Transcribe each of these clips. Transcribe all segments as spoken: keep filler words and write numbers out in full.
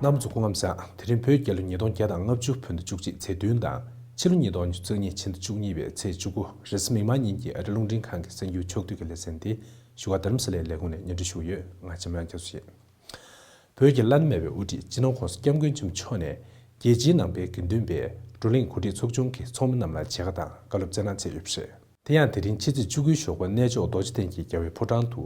རྣམ་པ་ཚོ་སྐུ་ཁམས་བཟང་། དེ་རིང་བོད་རྒྱལ་ལོ་ཉིས་སྟོང་བརྒྱ་དང་ལྔ་བཅུ་བོད་ཟླ་བཅུ་གཅིག་ཚེས་བདུན་དང་ཕྱི་ལོ་ཉིས་སྟོང་ཉི་ཤུ་རྩ་གཉིས་ཕྱི་ཟླ་བཅུ་གཉིས་པའི་ཚེས་བཅུ་དགུ་རེས་གཟའ་མིག་དམར་ཉིན་གྱི་ཨ་རི་རླུང་འཕྲིན་ཁང་གི་གསར་འགྱུར་ཕྱོགས་བསྡུས་ཀྱི་ལེ་ཚན་འདི་བཞུགས་སྒར་རྡ་རམ་ས་ལའི་ལས་ཁུངས་ནས་སྙན་སྒྲོན་ཞུ་གི་ཡོད། ང་འཇམ་དབྱངས་རྒྱ་མཚོ་ཡིན། བོད་ཀྱི་བླ་ན་མེད་པའི་དབུ་ཁྲིད་སྤྱི་ནོར་༸གོང་ས་༸སྐྱབས་མགོན་ཆེན་པོ་མཆོག་ནས་རྒྱལ་སྤྱིའི་ནང་པའི་དགེ་འདུན་པའི་བགྲོ་གླེང་གོ་སྒྲིག་ཚོགས་ཆུང་གི་ཚོགས་མི་རྣམས་ལ་མཇལ་ཁ་དང་བཀའ་སློབ་སྩལ་གནང་མཛད་ཡོད་པ་རེད། དེ་ཡང་དེ་རིང་ཕྱི་ཚེས་བཅུ་དགུའི་ཞོགས་པ་གནས་མཆོག་རྡོ་རྗེ་གདན་གྱི་རྒྱལ་བའི་ཕོ་བྲང་དུ་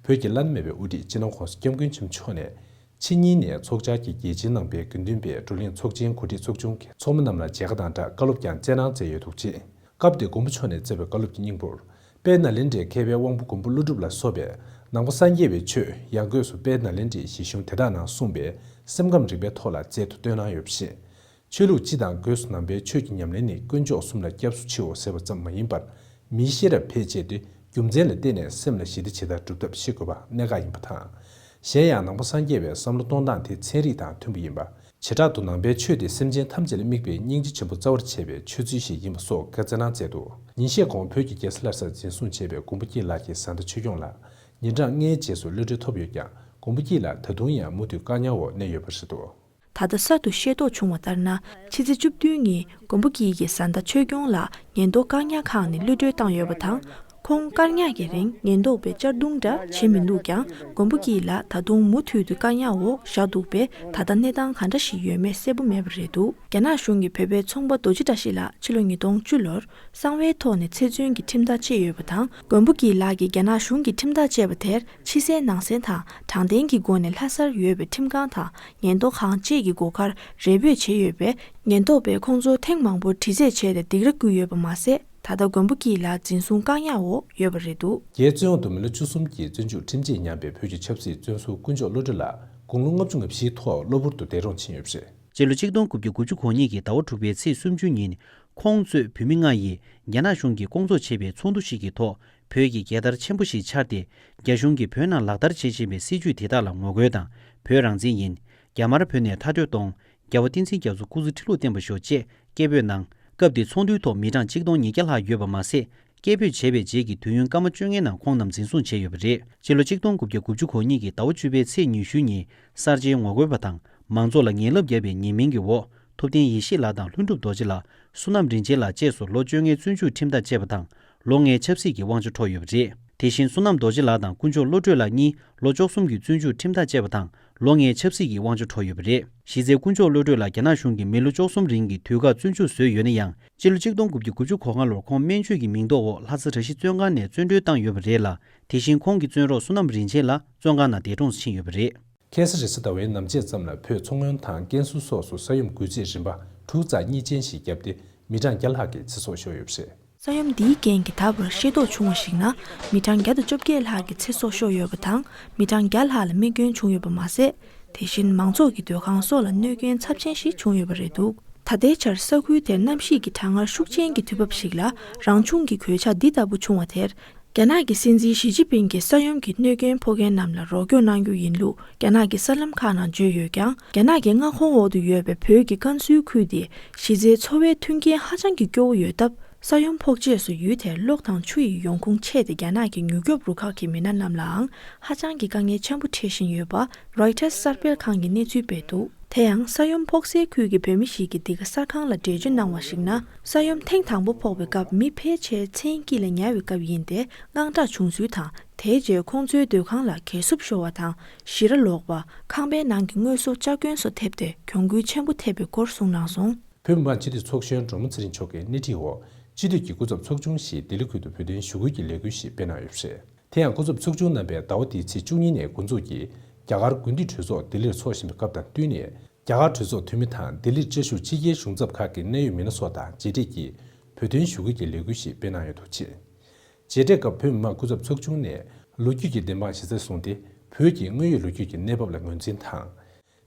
བོད་ཀྱི་བླ་ན་མེད་པའི་དབུ་ཁྲིད་སྤྱི་ནོར་༸གོང་ས་༸སྐྱབས་མགོན་ཆེན་པོ་མཆོག་ནས་ཕྱི་ཉིན་ནས་ཚོགས་བཅར་གྱི་རྒྱལ་སྤྱིའི་ནང་པའི་དགེ་འདུན་པའི་བགྲོ་གླེང་ཚོགས་ཆེན་གོ་སྒྲིག་ཚོགས་ཆུང་གི་ཚོགས་མི་རྣམས་ལ་མཇལ་ཁ་དང་སྦྲགས་བཀའ་སློབ་ཀྱང་སྩལ་གནང་མཛད་ཡོད་འདུག་ཅེས། སྐབས་དེར་མགོན་པོ་མཆོག་ནས་སྩལ་བའི་བཀའ་སློབ་ཀྱི་སྙིང་པོར། དཔལ་ནཱ་ལེནྡྲའི་མཁས་པའི་དབང་པོ་མགོན་པོ་ཀླུ་སྒྲུབ་ལ་སོགས་པས་ནང་པ་སངས་རྒྱས་པའི་ཆོས་ཡང་སྒོས་སུ་དཔལ་ནཱ་ལེནྡྲའི་གཞི་གཞུང་དེ་དག་ནང་གསུངས་པའི་སེམས་ཁམས་རིག་པའི་ཐོག་ལ་རྩལ་དུ་བཏོན་གནང་ཡོད་པ་བཞིན། ཆོས་ལུགས་སྤྱི་དང་སྒོས་སུ་ནང་པའི་ཆོས་ཀྱི་ཉམས་ལེན་ནི་དཀོན་མཆོག་གསུམ་ལ་སྐྱབས་སུ་མཆིའོ་ཟེར་བ་ཙམ་མ་ཡིན་པར། མིའི་ཤེས་རབ་འཕེལ་བྱེད་དེ་རྒྱུ་མཚན་ལ་བརྟེན་ནས་སེམས་ལ་ཞི་བདེ་ཇི་ལྟར་སྒྲུབ་ཐབས་ཤེས་དགོས་པ་གནད་འགག་ཡིན་པ་དང་། གཞན་ཡང་ནང་པ་སངས་རྒྱས་པའི་བསམ་བློ་གཏོང་སྟངས་དེ་ཚན་རིག་དང་མཐུན་པ་ཡིན་པ། བྱེ་བྲག་ཏུ་ནང་པའི་ཆོས་དེ་སེམས་ཅན་ཐམས་ཅད་ལ་དམིགས་པའི་སྙིང་རྗེ་ཆེན་པོ་རྩ་བར་བྱས་པའི་ཆོས་ཚུལ་ཞིག་ཡིན་པ་སོགས་བཀའ་སྩལ་གནང་མཛད་འདུག་ཉིན་ཤས་གོང་བོད་ཀྱི་རྒྱལ་ས་ལྷ་སར་འཛིན་བཟུང་བྱས་པའི་མགོན་པོ་སྐྱིད་ལགས་ཀྱི་བཟའ་ཟླ་ཆོས་སྐྱོང་ལགས་ཉིན་གྲངས་ལྔའི་རྗེས་སུ་གློད་གྲོལ་ཐོབ་ཡོད་ཀྱང་། མགོན་པོ་སྐྱིད་ལགས་ད་དུང་ཡང་མུ་མཐུད་བཀག་ཉར་འོག་གནས་ཡོད་པ་རེད་འདུག་ད་ལྟ་གསར་དུ་ཤེས་རྟོགས་བྱུང་བ་ལྟར་ན། ཕྱི་ཚེས་བཅུ་བདུན་ཉིན་མགོན་པོ་སྐྱིད་ཀྱི་བཟའ་ཟླ་ཆོས་སྐྱོང་ལགས་ཉེན་རྟོག་བཀག་ཉར་ཁང་ནས་གློད་གྲོལ་བཏང་ཡོད་པ་དང་། ཁོང་བཀག་ཉར་གྱི་རིང་ཉེན་རྟོག་པས་གཅར་རྡུང་འདྲ་བྱེད་མི་འདུག་ཀྱང་། མགོན་པོ་སྐྱིད་ལགས་ད་དུང་མུ་མཐུད་དུ་བཀག་ཉར་འོག་བཞག་འདུག་པས། ད་ལྟ་གནས་སྟངས་ག་འདྲ་ཞིག་ཡོད་མེད་གསལ་པོ་མེད་པ་རེད་འདུག་རྒྱ་ནག་གཞུང་གིས་བོད་པའི་ཚོང་པ་རྡོ་རྗེ་བཀྲ་ཤིས་ལགས་ཕྱི་ལོ་ཉིས་སྟོང་བཅུ་ལོར་གསང་བའི་ཐོག་ནས་ཚེ་བཙོན་གྱི་ཁྲིམས་ཐག་བཅད་ཡོད་པ་དང་། མགོན་པོ་སྐྱིད་ལགས་ཀྱིས་རྒྱ་ནག་གཞུང་གིས་ཁྲིམས་ཐག་བཅད་པ་དེར་ཕྱི་གསལ་ནང་གསལ་དང་དྲང་བདེན་གྱི་སྒོ་ནས་ལྷ་སར་ཡོད་པའི་ཁྲིམས་ཁང་དང་ཉེན་རྟོག་ཁང་བཅས་ཀྱི་སྒོ་ཁར་རེ་འབོད་བྱས་ཡོད་པས། ཉེན་རྟོག་པས་ཁོང་ཚོར་ཐེངས་མང་པོར་དྲི་རྩད་བྱས་ཏེ་སྡིགས་ར་བསྐུལ་ཡོད་པ་མ་ཟད། ད་ལྟ་མགོན་པོ་སྐྱིད་ལགས་འཛིན་བཟུང་བཀག་ཉར་འོག་ཡོད་པ་རེད་འདུག་རྒྱའི་བཙོན་འོག་ཏུ་མི་ལོ་བཅུ་གསུམ་གྱི་བཙོན་འཇུག་ཁྲིམས་ཆད་མྱངས་པའི་བོད་ཀྱི་ཆབ་སྲིད་བཙོན་ཟུར་དཀོན་མཆོག་བློ་གྲོས་ལགས་དགུང་ལོ་ལྔ་བཅུ་ང་བཞིའི་ཐོག་གློ་བུར་དུ་འདས་གྲོངས་ཕྱིན་ཡོད་པ་རེད། སྤྱི་ལོ་གཅིག་སྟོང་དགུ་བརྒྱ་དགུ་བཅུ་གོ་གཉིས་ཀྱི་ཟླ་བ་དྲུག་པའི་ཚེས་སུམ་ཅུ་ཉིན། ཁོང་གཙོས་བོད་མི་ལྔ་ཡིས་རྒྱ་ནག་གཞུང་གིས་སྐོང་ཚོགས་བྱས་པའི་ཚོགས་འདུ་ཞིག་གི་ཐོག་བོད་ཀྱི་རྒྱལ་དར་ཆེན་པོ་ཞིག་འཕྱར་ཏེ། རྒྱ་གཞུང་གིས་བོད་ནང་ལག་བསྟར་བྱེད་བཞིན་པའི་སྲིད་བྱུས་དེ་དག་ལ་ངོ་རྒོལ་དང་། བོད་རང་བཙན་ཡིན། རྒྱ་དམར་བོད་ནས་མཐའ་སྐྱོལ་གཏོང་། རྒྱལ་བ་བསྟན་འཛིན་རྒྱ་མཚོ་སྐུ་ཚེ་ཁྲི་ལོར་བརྟན་པར་ཤོག་ཅེས་སྐད་འབོད་གནང་། སྐབས་དེའི་ཚོགས་འདུའི་ཐོག་མི་གྲངས་གཅིག་སྟོང་ཉིས་བརྒྱ་ལྷག་ཡོད་པ་མ་ཟད། སྐད་འབོད་བྱས་པའི་རྗེས་ཀྱི་དུས་ཡུན་སྐར་མ་བཅོ་ལྔའི་ནང་ཁོང་རྣམས་འཛིན་བཟུང་བྱས་ཡོད་པ་རེད། སྤྱི་ལོ་གཅིག་སྟོང་དགུ་བརྒྱ་དགུ་བཅུ་གོ་གཉིས་ཀྱི་ཟླ་བ་བཅུ་པའི་ཚེས་ཉི་ཤུ་ཉིན་གསར་བརྗེའི་ངོ་རྒོལ་པ་དང་མང་ཚོགས་ལ་ངན་ལབ་བརྒྱབ་པའི་ཉེས་མིང་གི་འོག་ཐུབ་བསྟན་ཡེ་ཤེས་ལགས་དང་ལྷུན་གྲུབ་རྡོ་རྗེ་ལགས། བསོད་ནམས་རིན་ཆེན་ལགས་བཅས་སུ་ལོ་བཅོ་ལྔའི་བཙོན་འཇུག་ཁྲིམས་ཐག་བཅད་པ་དང་། ལོ་ལྔའི་ཆབ་སྲིད་ཀྱི་དབང་ཆ་འཕྲོག་ཡོད་པ་རེད། དེ་བཞིན་བསོད་ནམས་རྡོ་རྗེ་ལགས་དང་དཀོན་མཆོག་བློ་གྲོས་ལགས་གཉིས་ལོ་བཅུ་གསུམ་གྱི་བཙོན་འཇུག་ཁྲིམས་ཐག་བཅད་པ་དང་། ལོ་ལྔའི་ཆབ་སྲིད་ཀྱི་དབང་ཆ་འཕྲོག་ཡོད་པ་རེད། གཞི་རྩའི་དཀོན་མཆོག་བློ་གྲོས་ལགས་རྒྱ་ནག་གཞུང་གིས་མི་ལོ་བཅུ་གསུམ་རིང་གི་དུས་བཀག་བཙོན་འཇུག་བཟོས་ཡོད་ན་ཡང་། སྤྱི་ལོ་གཅིག་སྟོང་དགུ་བརྒྱ་དགུ་བཅུ་གོ་ལྔ་ལོར་ཁོང་སྨན་བཅོས་ཀྱི་མིང་ཐོག་འོག་ལྷ་ས་དྲ་ཞིབ་བཙོན་ཁང་ནས་བཙོན་གྲོལ་བཏང་ཡོད་པ་རེད་ལ། དེ་བཞིན་ཁོང་གི་བཙོན་རོགས་བསོད་ནམས་རིན་ཆེན་ལགས་བཙོན་ཁང་ནང་འདས་གྲོངས་ཕྱིན་ཡོད་པ་རེད། ཁ་སང་རེས་གཟའ་ཟླ་བའི་ནམ་ཕྱེད་ཙམ་ལ་བོད་མཚོ་སྔོན་དང་ཀན་སུའུ་སོགས་སུ་ས་ཡོམ་འགུལ་རྩིས་རིམ་པ་དྲུག་རྩ་གཉིས་ཅན་ཞིག་བརྒྱབ་སྟེ། མི་གྲངས་བརྒྱ་ལྷག་གི་ཚེ་སྲོག་ཤོར་ཡོད་པ་རེད། ས་ཡོམ་འདིའི་རྐྱེན་གྱིས་ད་བར་ཤེས་རྟོགས་བྱུང་བ་ཞིག་ན། མི་གྲངས་བརྒྱ་དང་བཅོ་བརྒྱད་ལྷག་གི་ཚེ་སྲོག་ཤོར་ཡོད་པ་དང་། མི་གྲངས་བརྒྱ་ལྷག་ལ་རྨས་སྐྱོན་བྱུང་ཡོད་པ་མ་ཟད། དེ་བཞིན་མང་ཚོགས་ཀྱི་སྡོད་ཁང་སོགས་ལ་གནོད་སྐྱོན་ཚབས་ཆེན་ཞིག་བྱུང་ཡོད་པ་རེད་འདུག་ད་ལྟའི་ཆར་ས་ཁུལ་དེར་གནམ་གཤིས་ཀྱི་གྲང་ངར་ཤུགས་ཆེན་གྱི་དུས་བབ་ཞིག་ལ། རང་བྱུང་གི་གོད་ཆག་འདི་ལྟ་བུ་བྱུང་བ་དེར། རྒྱ་ནག་གི་སྲིད་འཛིན་ཞི་ཅིན་ཕིང་གིས་ས་ཡོམ་གྱི་གནོད་སྐྱོན་ཕོག་མཁན་རྣམས་ལ་རོགས་སྐྱོར་གནང་རྒྱུ་ཡིན་ལུགས་རྒྱ་ནག་གི་གསར་ལམ་ཁག་ནང་བརྗོད་ཡོད་ཀྱང་། རྒྱ་ནག་གི་མངའ་ཁོངས་འོག་ཏུ་ཡོད་པའི་བོད་ཀྱི་ཀན་སུའུ་ཁུལ་དེ་གཞི་རྩའི་འཚོ་བའི་མཐུན་རྐྱེན་ཧ་ཅང་གི་སྐྱོ་བོ་ཡོད་སྟབས། ས་ཡོམ་ཕོག་རྗེས་སུ་ཡུལ་དེར་གློག་དང་ཆུ་ཡི་ཡོང་ཁུངས་ཆད་དེ། རྒྱ་ནག་གི་མྱུར་སྐྱོབ་རུ་ཁག་གི་མི་སྣ་རྣམས་ལའང་ཧ་ཅང་གི་དཀའ་ངལ་ཆེན་པོ་འཕྲད་བཞིན་ཡོད་པ། རོའི་ཊར་གསར་སྤེལ་ཁང་གིས་གནས་ཚུལ་སྤེལ་འདུག་དེ་ཡང་ས་ཡོམ་ཕོག་སའི་ཁུལ་གྱི་བོད་མི་ཞིག་གིས་འདི་ག་གསར་ཁང་ལ་འགྲེལ་བརྗོད་གནང་བ་ཞིག་ན། ས་ཡོམ་ཐེངས་དང་པོ་ཕོག་པའི་སྐབས་མི་ཕལ་ཆེར་མཚན་དཀྱིལ་ལ་ཉལ་བའི་སྐབས་ཡིན་ཏེ། དངངས་སྐྲག་བྱུང་ཚུལ་དང་། དེའི་རྗེས་ཁོང་ཚོའི་སྡོད་ཁང་ལ་གས་སྲུབས་ཤོར་བ་དང་། ཞི་ར་ལོག་པ། ཁང་པའི་ནང་གི་དངོས་ཟོག་བཅག་སྐྱོན་སོགས་ཐེབས་ཏེ་གྱོང་གུན་ཆེན་པོ་ཐེབས་པའི་སྐོར་གསུངས་གནང་སོང་། བོད་མི་མང་སྤྱི་འཐུས་ཚོགས་གཞོན་སྒྲོལ་མ་ཚེ་རིང་མཆོག་གིས་སྣེ་ཁྲིད་འོག་སྤྱི་འཐུས་ཀྱི་སྐུ་ཚབ་ཚོགས་ཆུང་ཞིག་ལྡི་ལི་ཁུལ་དུ་བོད་དོན་ཞུ་སྐུལ་གྱི་ལས་འགུལ་ཞིག་སྤེལ་གནང་ཡོད་པ་རེད། དེ་ཡང་སྐུ་ཚབ་ཚོགས་ཆུང་རྣམ་པས་ཟླ་བ་འདིའི་ཚེས་བཅུ་གཉིས་ནས་འགོ་འཛུགས་ཀྱིས་རྒྱ་གར་དགུན་དུས་གྲོས་ཚོགས་ལྡི་ལིར་འཚོགས་བཞིན་པའི་སྐབས་དང་བསྟུན་ནས། རྒྱ་གར་གྲོས་ཚོགས་འཐུས་མི་དང་ལྡི་ལིར་བཅའ་བཞུགས་ཕྱི་རྒྱལ་གཞུང་ཚབ་ཁག་གི་གནད་ཡོད་མི་སྣ་སོགས་དང་མཇལ་འཕྲད་ཀྱིས་བོད་དོན་ཞུ་སྐུལ་གྱི་ལས་འགུལ་ཞིག་སྤེལ་གནང་ཡོད་འདུག་ཅེས། མཇལ་འཕྲད་སྐབས་བོད་མི་མང་སྐུ་ཚབ་ཚོགས་ཆུང་ནས་ལོ་རྒྱུས་ཀྱི་བདེན་དཔང་གཞི་རྩར་བཟུང་སྟེ་བོད་ཀྱི་དངོས་ཡོད་ལོ་རྒྱུས་ཀྱི་གནས་བབ་ལ་ངོས་འཛིན་དང་།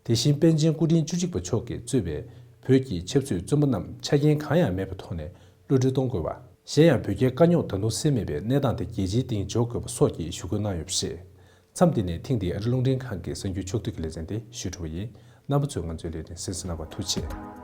དེ་བཞིན་པཎ་ཆེན་སྐུ་ཕྲེང་བཅུ་གཅིག་པ་མཆོག་གིས་གཙོས་པའི་བོད་ཀྱི་ཆབ་སྲིད་བཙོན་པ་རྣམས་ཆ་རྐྱེན་གང་ཡང་མེད་པའི་ཐོག་ནས་གློད་གྲོལ་གཏོང་དགོས་པ། གཞན་ཡང་བོད་རྒྱའི་དཀའ་རྙོག་ད་དུང་སེལ་མེད་པའི་གནས་སྟངས་དེ་རྒྱལ་སྤྱིའི་སྟེང་འཇོག་དགོས་པ་སོགས་ཀྱི་ཞུ་སྐུལ་གནང་ཡོད་པ་རེད། མཚམས་འདི་ནས་ཐེངས་འདིའི་ཨ་རི་རླུང་འཕྲིན་ཁང་གི་གསར་འགྱུར་ཕྱོགས་བསྡུས་ཀྱི་ལེ་ཚན་དེ་ཞུས་གྲུབ་པ་ཡིན། རྣམ་པ་ཚོས་ང་ཚོའི་ལས་རིམ་གསན་གཟིགས་གནང་བར་ཐུགས་རྗེ་ཆེ།